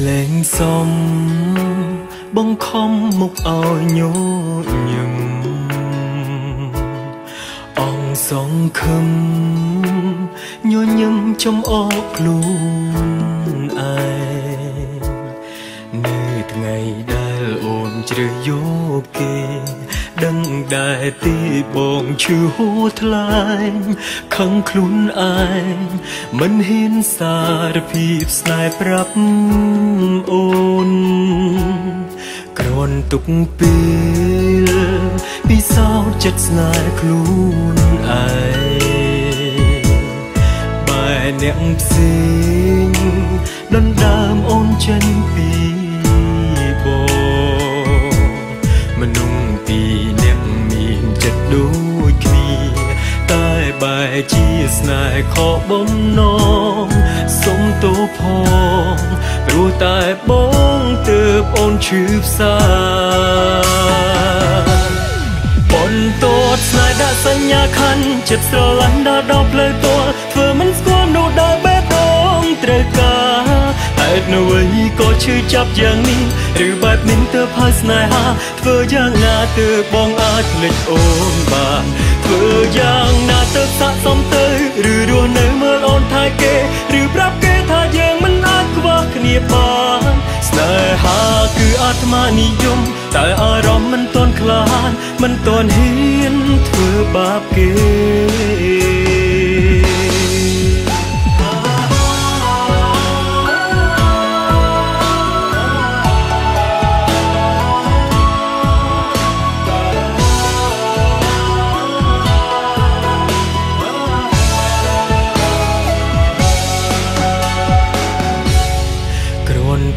លែងសុំបង្ខំមុខឲ្យញញឹមអងសង្ឃឹមញញឹមចំអកខ្លួនឯងនៅថ្ងៃដែលអូនជ្រើសយកគេដឹងដែរទីបងឈឺហួថ្លែងខឹងខ្លួនឯងមិនហ៊ានសារភាពស្នេហ៍ប្រាប់អូនគ្រាន់ទុកពេលពិសោធន៍ចិត្តស្នេហ៍ខ្លួនឯងបែរអ្នកផ្សេងដណ្ដើមអូនចេញពីបងមនុស្សពីរអ្នកមានចិត្តដូចគ្នាតែបែរជាស្នេហ៍ខកបំណងសុំទោសផងព្រោះតែបងទើបអូនឈឺផ្សាបន្ទាត់ស្នេហ៍ដាក់សញ្ញាខណ្ឌចិត្តស្រឡាញ់ដល់ផ្លូវទាល់ធ្វើមិនស្គាល់នោះដល់បេះដូងត្រូវការហេតុអ្វីក៏ឈឺចាប់យ៉ាងនេះឬបែបនេះទើបហើយស្នេហាធ្វើយ៉ាងណាទើបបងអាចភ្លេចអូនបានធ្វើយ៉ាងណាទើបស័ក្តិសមទៅឬរស់នៅមើលអូនថែគេឬប្រាប់គេថាយើងមិនអាចខ្វះគ្នាបានស្នេហាគឺអាត្មានិយមតែអារម្មណ៍មិនទាន់ក្លាហានមិនទាន់ហ៊ានធ្វើបាបគេ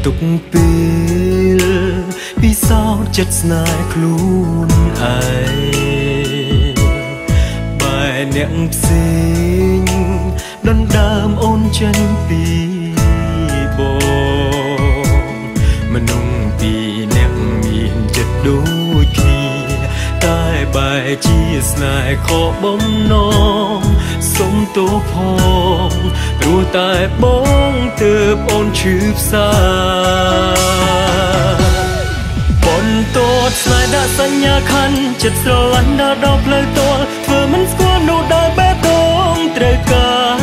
ទុកពេលពិសោធន៍ចិត្តស្នេហ៍ខ្លួនឯងបែរអ្នកផ្សេងដណ្ដើមអូនចេញពីបងមនុស្សពីរអ្នកមានចិត្តដូចគ្នាតែបែរជាស្នេហ៍ខកបំណងសុំទោសផងព្រោះតែបងទើបអូនឈឺផ្សាបន្ទាត់ស្នេហ៍ដាក់សញ្ញាខណ្ឌចិត្តស្រឡាញ់ដល់ផ្លូវទាល់ធ្វើមិនស្គាល់នោះដល់បេះដូងត្រូវការ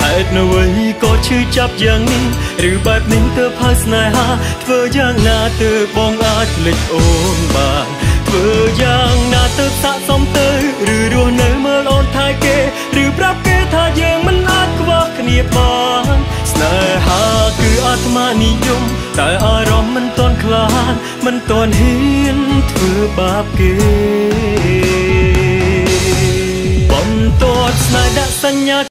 ហេតុអ្វីក៏ឈឺចាប់យ៉ាងនេះឬបែបនេះទើបហើយស្នេហាធ្វើយ៉ាងណាទើបបងអាចភ្លេចអូនបានធ្វើយ៉ាងណាទើបស័ក្តិសមទៅឬរស់នៅមើលអូនថែគេឬប្រាប់គេថាយើងមិនអាចខ្វះគ្នាបានស្នេហាគឺអាត្មានិយមតែអារម្មណ៍មិនទាន់ក្លាហានមិនទាន់ហ៊ានធ្វើបាបគេបន្ទាត់ស្នេហ៍ដាក់សញ្ញា